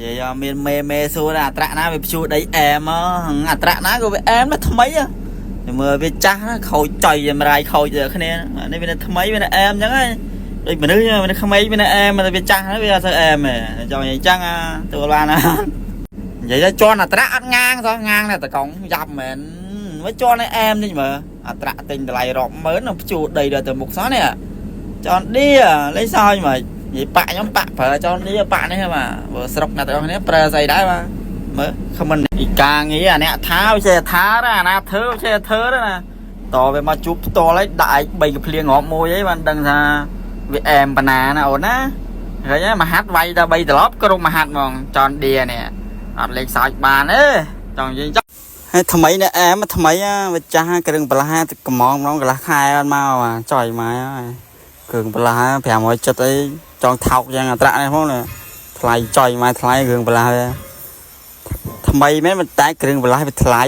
និយាយឲ្យមានមេមេសួរថាអាត្រាក់ណាវាព្យួរដីអែមអាត្រាក់ណាក៏វាអែមដែរថ្មីហ៎មើលវាចាស់ណាខូចចុយចម្រាយខូចទៅគ្នានេះវានៅថ្មីវានៅអែមអញ្ចឹងហើយដូចមនុស្សវានៅក្មេងវានៅអែមតែវាចាស់ហើយវាអត់សូវអែមទេចង់និយាយអញ្ចឹងទទួលបានណានិយាយទៅជន់អាត្រាក់អត់ងាងសោះងាងតែតកងយ៉ាប់មែនមើលជន់ឲ្យអែមនេះមើលអាត្រាក់ទិញតម្លៃរាប់ម៉ឺនព្យួរដីដល់ទៅមុខសោះនេះចន់ឌីលេងសើចមកនិយាយប៉ាក់ខ្ញុំប៉ាក់ប្រើចន់ឌីប៉ាក់នេះបាទបើស្រុកអ្នកទាំងអស់គ្នាប្រើស្អីដែរបាទមើលខមមិនអ៊ីកាងារអាអ្នកថាវាចេះថាអាណាធ្វើវាចេះធ្វើណាតវាមកជួបផ្ទាល់ហើយដាក់ឯង3កភ្លៀងរាប់មួយអីបានដឹងថាវាអែមបណ្ណាណាអូនណាឃើញទេមហាត់វាយតែ3ត្រឡប់គ្រប់មហាត់ហ្មងចន់ឌីនេះអត់លេងសើចបានទេចង់និយាយចង់ហើយថ្មីនេះអែមថ្មីវាចាស់គ្រឿងបន្លាស់កំងម្ដងកន្លះខែអត់មកចុយមកហើយគ្រឿងបន្លាស់570អីចង់ថោកយ៉ាងអត្រាក់នេះផងណាថ្លៃចុយមកថ្លៃគ្រឿងបន្លាស់វាថ្មីមែនប៉ុន្តែគ្រឿងបន្លាស់វាថ្លៃ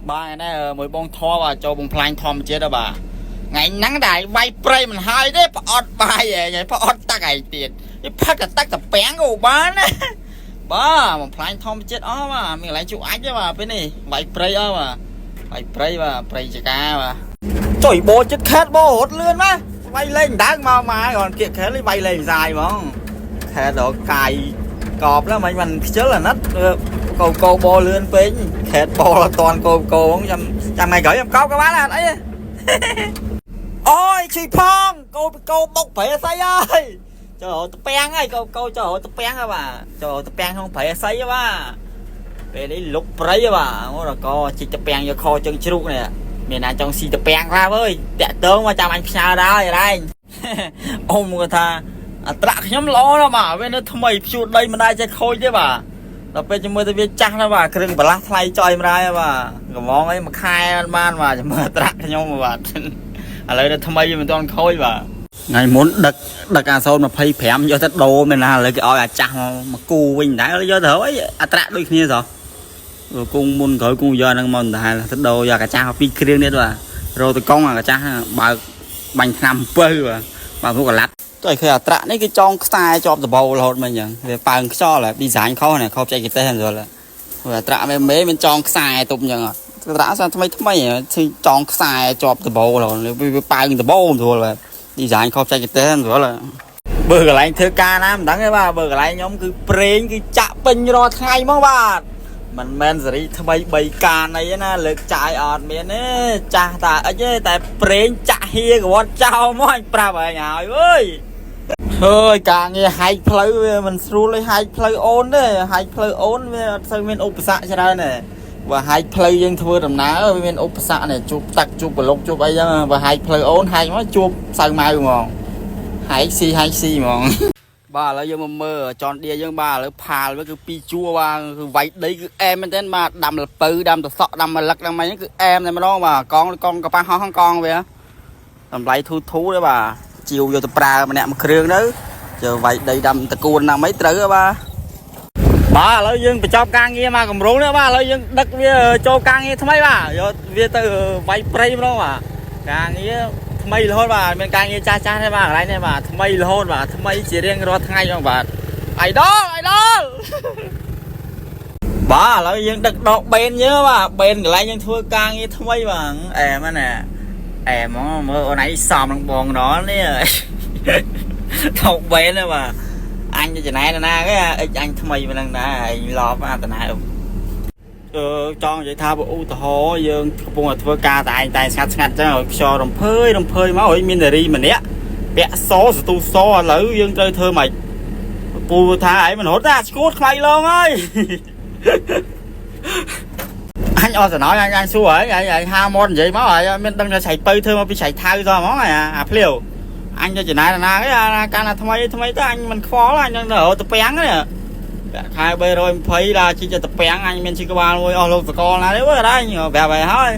បាទនេះមួយបងធေါ်បាទចូលបំផ្លាញធម្មជាតិបាទថ្ងៃហ្នឹងតែវាយព្រៃមិនហើយទេផ្អត់បាយឯងផ្អត់ទឹកឯងទៀតវាផឹកតែទឹកតាពាំងក៏បានណាបាទបំផ្លាញធម្មជាតិអស់បាទមានកន្លែងជក់អាចទេបាទពេលនេះវាយព្រៃអស់បាទវាយព្រៃបាទព្រៃចកាបាទចុយបោចិត្តខេតបោរត់លឿនមកវាយលេងដើងមកមកគាត់គៀកខេតវាយលេងសាយហ្មងខេតដល់កាយកបแล้วមិនមិនខ្ជិលអាណិតកោកោបោលឿនពេកខេតបោអត់តាន់កោកោហ្មងចាំចាំថ្ងៃក្រោយខ្ញុំកោក៏បានអត់អីអូយឈីផងកោកោបុកប្រេស្អីហើយចូលតពាំងហើយកោកោចូលតពាំងហើយបាទចូលតពាំងក្នុងប្រេស្អីបាទពេលនេះលុកព្រៃបាទអូរកជីកតពាំងយកខជើងជ្រូកនេះមានណាចង់ស៊ីតពាំងខ្លះអើយតាក់តងមកចាំអញផ្ញើដល់អរែងអ៊ំគាត់ថាអត្រាក់ខ្ញុំល្អណាស់បាទវានៅថ្មីព្យួរដីមិនដែរចេះខូចទេបាទដល់ពេលជាមួយទៅវាចាស់ណាស់បាទគ្រឿងបន្លាស់ថ្លៃចយម្រាយបាទកំងអីមួយខែអត់បានបាទជាមួយអត្រាក់ខ្ញុំបាទឥឡូវនៅថ្មីវាមិនទាន់ខូចបាទថ្ងៃមុនដឹកដឹកអា025យកទៅដូរមែនណាឥឡូវគេឲ្យអាចាស់មកមកគូវិញដែរយកទៅអីអត្រាក់ដូចគ្នាសោះគង់មុនក្រោយគង់យកហ្នឹងមកដែរទៅដូរយកអាចាស់មកពីរគ្រឿងទៀតបាទរោតកង់អាចាស់បើកបាញ់ថ្នាំពៅបាទបាទពួកកឡាត់ចុយឃើញអាត្រាក់នេះគេចងខ្សែជាប់ដបោរហូតមកអញ្ចឹងវាប៉ើងខ្យល់ design ខុសនេះខុសបច្ចេកទេសហ្នឹងយល់អាត្រាក់មេមេមានចងខ្សែទប់អញ្ចឹងអាត្រាក់សាថ្មីថ្មីចងខ្សែជាប់ដបោរហូតវាប៉ើងដបោស្រួលបាទ design ខុសបច្ចេកទេសហ្នឹងស្រួលបើកន្លែងធ្វើការណាមិនដឹងទេបាទបើកន្លែងខ្ញុំគឺប្រេងគឺចាក់ពេញរាល់ថ្ងៃហ្មងបាទមិនមែនសេរីថ្មី3កានអីណាលើកចាយអត់មានទេចាស់តាអិចទេតែប្រេងចាក់ហៀកវត្តចោលមកអញប្រាប់ឯងហើយអើយហើយការងារហែកផ្លូវវាមិនស្រួលឲ្យហែកផ្លូវអូនទេហែកផ្លូវអូនវាអត់សូវមានឧបសគ្គច្រើនទេបើហែកផ្លូវយើងធ្វើដំណើរវាមានឧបសគ្គនេះជួបទឹកជួបប្លុកជួបអីចឹងបើហែកផ្លូវអូនហែកមកជួបសៅម៉ៅហ្មងហែកស៊ីហែកស៊ីហ្មង បាទឥឡូវយើងមកមើលចនឌៀយើងបាទឥឡូវផាលវាគឺពីរជួរបាទគឺវាយដីគឺអែមមែនទែនបាទដាំលពៅដាំតសក់ដាំមលឹកដាំអីហ្នឹងគឺអែមតែម្ដងបាទកងកងកប៉ាហោះកងវាតម្លៃធូរធូរទេបាទជាវយកទៅប្រើម្នាក់មួយគ្រឿងទៅជើវាយដីដាំតកួនដាំអីត្រូវហ៎បាទបាទឥឡូវយើងបញ្ចប់ការងារមកកម្រងនេះបាទឥឡូវយើងដឹកវាចូលការងារថ្មីបាទយកវាទៅវាយព្រៃម្ដងបាទការងារថ្មីរហូតបាទមានការងារចាស់ចាស់ទេបាទកន្លែងនេះបាទថ្មីរហូតបាទថ្មីជារៀងរាល់ថ្ងៃហ្មងបាទអៃដលអៃដលបាទឥឡូវយើងដឹកដកបេនយើងបាទបេនកន្លែងយើងធ្វើការងារថ្មីបាទអែមណាអែមហ្មងមើលអូនឯងសំនឹងបងដល់នេះថោកបេនបាទអញទៅចំណែនណាគេអិចអញថ្មីប៉ុណ្ណឹងដែរឯងឡប់អាតណែអឺចង់និយាយថាបើឧទាហរណ៍យើងកំពុងតែធ្វើការតែឯងតែស្ងាត់ស្ងាត់ចឹងឲ្យខ្យល់រំភើយរំភើយមកឲ្យមាននារីម្នាក់ពាក់សសទូសឥឡូវយើងត្រូវធ្វើម៉េចពូថាឯងមិនរត់ទេអាឈួតខ្លាយឡងហើយ អញអស់សំណោចអញអញសួរហើយអញអញហាមាត់និយាយមកហើយមានដឹងថាឆៃពៅធ្វើមកពីឆៃថៅសោះហ្មងអាភ្លាវអញទៅចំណាយណាគេអាកាន់តែថ្មីថ្មីទៅអញមិនខ្វល់អញនឹងទៅរកទៅពាំងនេះប្រាក់ខែ320ដល់ជីកទៅពាំងអញមានជីក្បាលមួយអស់លោកសកលណាទេវើអញប្រាប់ឲ្យហើយ